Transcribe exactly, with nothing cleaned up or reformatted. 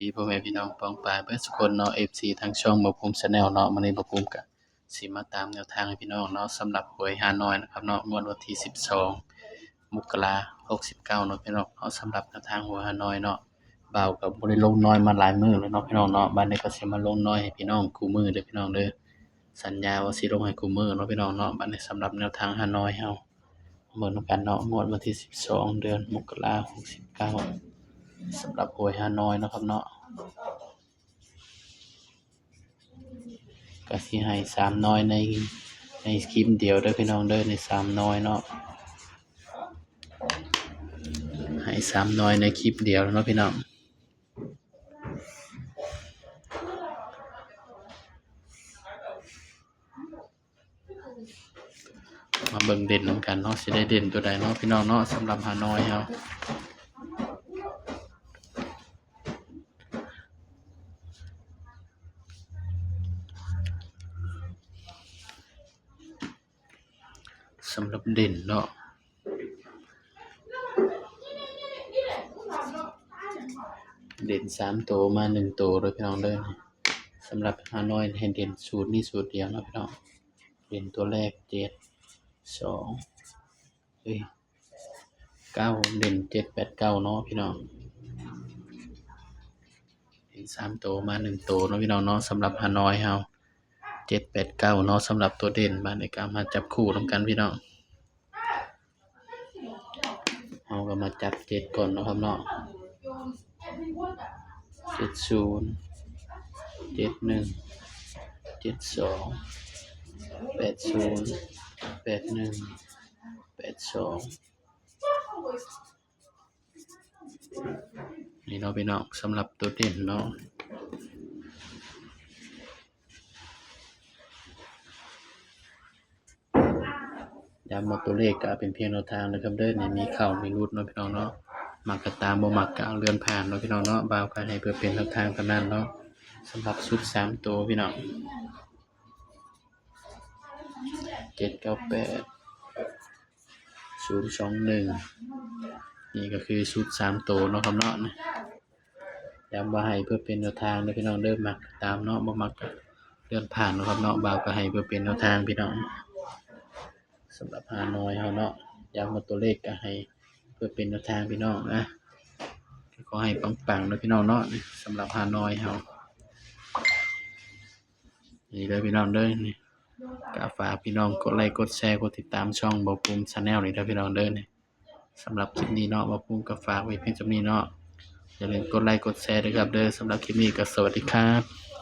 ดีพ่อแม่พี่น้องป้องปายเบิดสุคนเนาะ เอฟซี ทางช่องบ่าวภูมิ Channel เนาะ มื้อนี้บ่าวภูมิก็สิมาตามแนวทางให้พี่น้องเนาะ สำหรับหวยฮานอยนะครับเนาะ งวดวันที่สิบสอง มกรา หกสิบเก้าเนาะพี่น้องเนาะ สำหรับแนวทางหวยฮานอยเนาะ บ่าวก็บ่ได้ลงนอยมาหลายมื้อแล้วเนาะพี่น้องเนาะ บัดนี้ก็สิมาลงนอยให้พี่น้องคู่มื้อเด้อพี่น้องเด้อ สัญญาว่าสิลงให้คู่มื้อเนาะพี่น้องเนาะ บัดนี้สำหรับแนวทางฮานอยเฮา เบิ่งนำกันเนาะ งวดวันที่สิบสอง เดือนมกรา หกสิบเก้า สำหรับหวยฮานอยเนาะครับเนาะ ก็สิให้สามนอยใน ในคลิปเดียวเด้อพี่น้องเด้อ ในสามนอยเนาะ ให้สามนอยในคลิปเดียวเนาะพี่น้อง มาเบิ่งเด่นนำกันเนาะ สิได้เด่นตัวใดเนาะพี่น้องเนาะ สำหรับฮานอยเฮา สำหรับเด่นเนาะ เด่นสามตัวมาหนึ่งตัวเด้อพี่น้องเด้อ สำหรับฮานอยให้เด่นสูตรนี้สูตรเดียวเนาะพี่น้อง เด่นตัวแรก เจ็ด สอง เอ้ย เก้า เด่น เจ็ด แปด เก้า เนาะพี่น้อง เด่นสามตัวมาหนึ่งตัวเนาะพี่น้องเนาะ สำหรับฮานอยเฮา เจ็ด แปด เก้า เนาะ สำหรับตัวเด่น บัดนี้ก็มาจับคู่นำกันพี่น้อง เฮาก็มาจับเจ็ดก่อนเนาะครับเนาะ เจ็ดศูนย์ เจ็ดหนึ่ง เจ็ดสอง แปดศูนย์ แปดหนึ่ง แปดสอง นี่เนาะพี่น้อง สำหรับตัวเด่นเนาะ ย้ำว่าตัวเลขก็เป็นเพียงแนวทางนะครับเด้อ นี่มีเข้ามีหลุดเนาะพี่น้องเนาะ มักก็ตาม บ่มักก็เลื่อนผ่านเนาะพี่น้องเนาะ บ่าวก็ให้เพื่อเป็นแนวทางเท่านั้นเนาะ สำหรับชุดสามตัวพี่น้อง เจ็ดเก้าแปด ศูนย์สองหนึ่ง นี่ก็คือชุดสามตัวเนาะครับเนาะ ย้ำว่าให้เพื่อเป็นแนวทางเด้อพี่น้องเด้อ มักตามเนาะ บ่มักก็เลื่อนผ่านเนาะครับเนาะ บ่าวก็ให้เพื่อเป็นแนวทางพี่น้อง สำหรับฮานอยเฮาเนาะ ย้ำว่าตัวเลขก็ให้เพื่อเป็นแนวทางพี่น้องนะ ก็ขอให้ปังๆเนาะพี่น้องเนาะ สำหรับฮานอยเฮา นี่เด้อพี่น้องเด้อ นี่ก็ฝากพี่น้องกดไลค์กดแชร์กดติดตามช่องบ่าวภูมิ Channel นี่เด้อพี่น้องเด้อ นี่ สำหรับคลิปนี้เนาะ บ่าวภูมิก็ฝากไว้เพียงเท่านี้เนาะ อย่าลืมกดไลค์กดแชร์ด้วยครับเด้อ สำหรับคลิปนี้ก็สวัสดีครับ